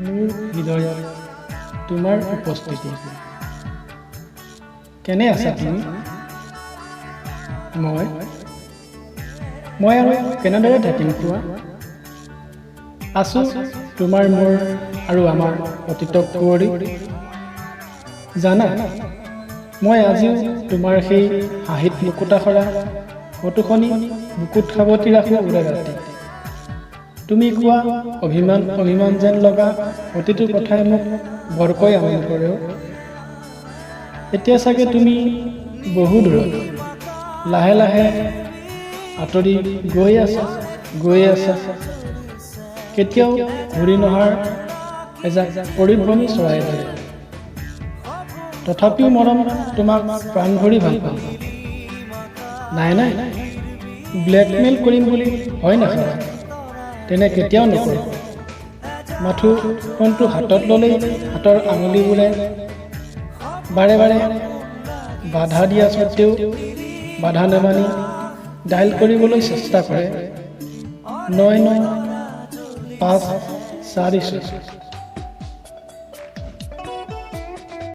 মোৰ হৃদয়ত তোমাৰ উপস্থিতি। কেনে আছা তুমি? মই আৰু কেনেদৰে থাকিম কোৱা? আছোঁ তোমাৰ, মোৰ আৰু আমাৰ অতীতক সুঁৱৰি। জানা, মই আজিও তোমাৰ সেই হাঁহিত মুকুতা সৰা ফটোখনি বুকুত সাৱটি ৰাখোঁ ওৰে ৰাতি। তুমি কোৱা অভিমান অভিমান যেন লগা প্ৰতিটো কথাই মোক বৰকৈ আমনি কৰে অ'। এতিয়া চাগে তুমি বহু দূৰত, লাহে লাহে আঁতৰি গৈ আছা, গৈ আছা, কেতিয়াও ঘূৰি নহাৰ এজাক পৰিভ্ৰমী চৰাইৰ দৰে। তথাপিও মৰম, তোমাক প্ৰাণ ভৰি ভাল পাওঁ। নাই নাই, ব্লেকমেইল কৰিম বুলি ভয় নাখাবা, তেনে কেতিয়াও নকৰোঁ। মাথোঁ ফোনটো হাতত ল'লেই হাতৰ আঙুলিবোৰে বাৰে বাৰে বাধা দিয়া স্বত্তেও বাধা নামানি ডাইল কৰিবলৈ চেষ্টা কৰে 99546।